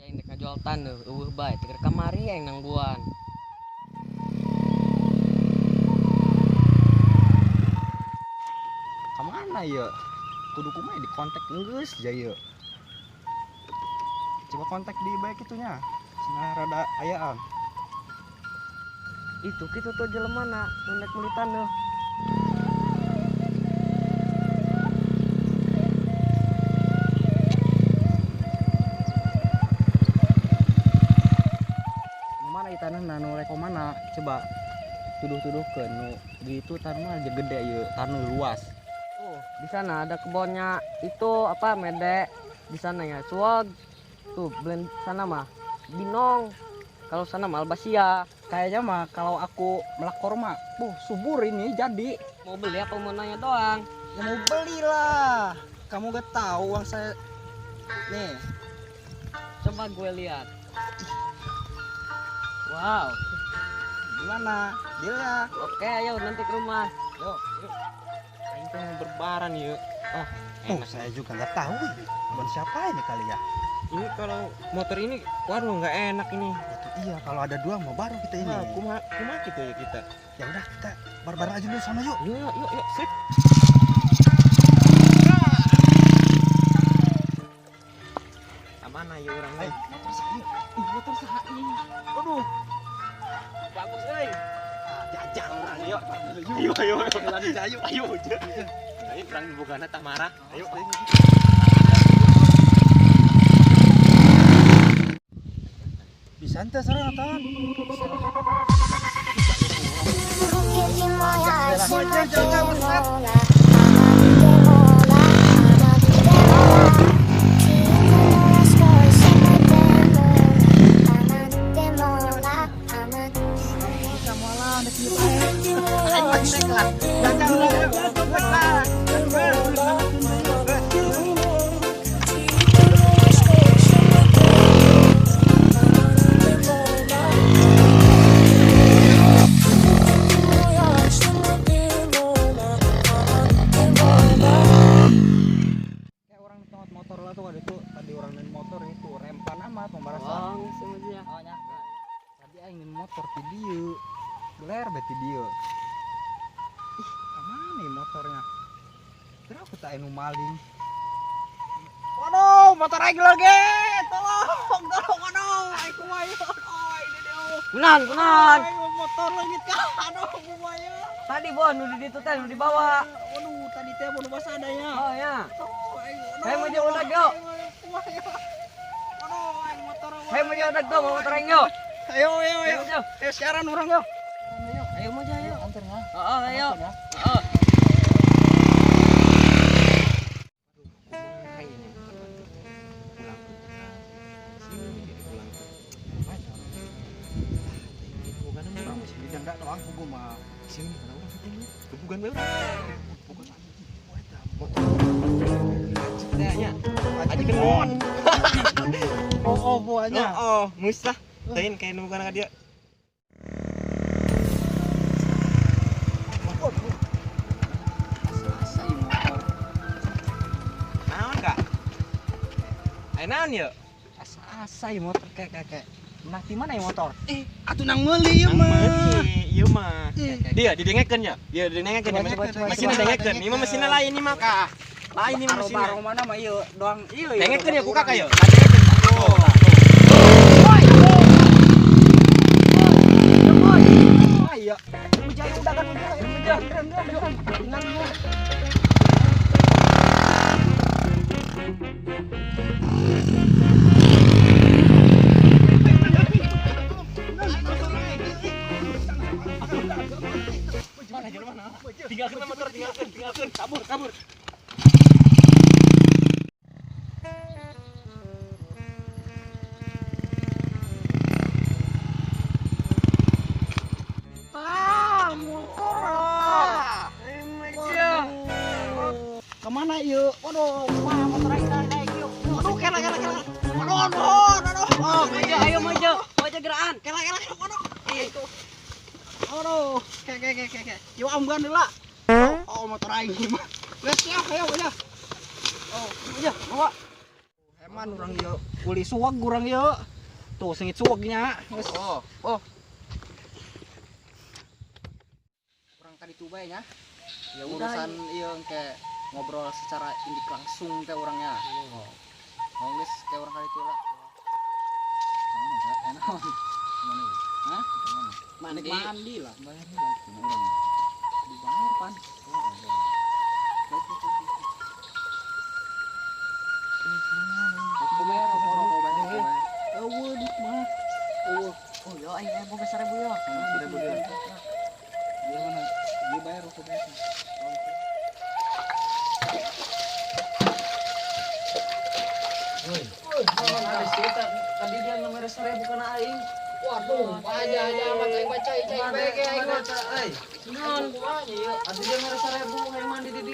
Aing rek ngajual taneuh eueuh bae teu kamari aing nangguan. Ka mana ieu? Kudu kumaha di kontak geus ja ieu. Coba kontak di bae kitu nya. Cenah rada ayaan. Itu kitu tuh jelemana nu rek meuli taneuh. Mana ieu taneuhna nu rek mana? Coba tuduh-tuduhkeun nu gitu taneuh mah gede ieu, taneuh luas. Tuh, di sana ada kebunnya itu apa mede di sana ya suag tuh blend sana mah binong kalau sana mah albasia. Kayaknya mah kalau aku melakor mah subur ini jadi. Mau beli apa mau nanya doang? Ya mau belilah. Kamu gak tahu uang saya nih. Coba gue lihat. Wow. Gimana? Deal ya? Oke, ayo nanti ke rumah. Yuk, yuk. Aing teh mau berbaran yuk. Ah, oh, saya juga nggak tahu ini. Buat siapa ini kali ya? Ini kalau motor ini, waduh nggak enak ini. Itu iya, kalau ada dua mau baru kita ini. Nah, kumaha gitu ya kita. Ya udah kita barbar aja dulu sana yuk. Yuk, yuk, yuk, sip. Mana ya orang lain? Motor saya. Ih, motor saya. Aduh. Bagus euy. Jajal urang yuk. Ayo, ayo, ayo. Ayo, ayo. Ayo perang bogana tah marah. Ayo. Bisa ente sareng atan. Motor ti dieu. Geler be ti dieu. Ih, ka mana motornya? Kira aku tak anu maling. Waduh, motor aing lagi. Tolong, tolong, aduh, aing kumaha ieu. Aduh, ini dia. Kunaon, kunaon. Motor lagi ka. Aduh, kumaha ieu. Tadi bon nu di ditu teh nu dibawa. Waduh, tadi teh mun basah adanya. Oh ya. Saya mau jauh lagi yuk. Aduh, aing motor. Saya mau jauh lagi tuh, motor aing yuk. Ayo, ayo, ayo. Ayo siaran orang yuk. Ayo mau ayo. Antar ya. Heeh, ayo. Heeh. Oh, buahnya. Oh, musah. Lain kayak nunggu anak dia. Naon kak? Ayo naon yuk? Asa-asa motor kayak. Nah, di mana ya motor? Atuh nang meuli ieu mah. Ieu mah. Dia didengekeun ya? Dia didengekeun ya. Mesinna dengekeun. Ieu mah mesinna lain ieu mah kak. Lain ieu mah mesinna. Baro mana mah ieu doang ieu. Dengekeun ya ku kakak ya. Iya. Ujaya udah kan udah. Tinggal gua. Tinggalkan motor, tinggalkan, kabur, kabur. Kemana yuk? Waduh, wah motor aing naik yuk. Waduh, kela. Waduh, aduh, aduh. Oh, maju, ayo maju. Maju gerakan. Kela, waduh. Itu. Aduh, ke. Yuk ambuan heula. Oh, motor aing mah. Geus ya, ayo, ayo. Oh, ayo, bawa. Eman urang ieu uli suweg urang ieu. Tuh sengit suwegnya. Geus. Oh, oh. Urang tadi tuh bae nya. Ya urusan ieu engke ngobrol secara indik langsung teh urangnya. Oh. Geus kayak urang kali itu lah. Mana enak. Mana ya? Hah? Mandi. Mandi lah. Bayar lah urang. Dibayar pan. Eueuh duit mah. Eueuh. Oh, yo aing boga 1000 yo. 1000 yo. Dia mana? Dia bayar rokok bayar. Woi, tadi dia nomor 1000 kana aing. Waduh, aja aja amat aing baca cai bae ge aing mah. Euy, naon? Atuh dia mere 1000 hayang mandi di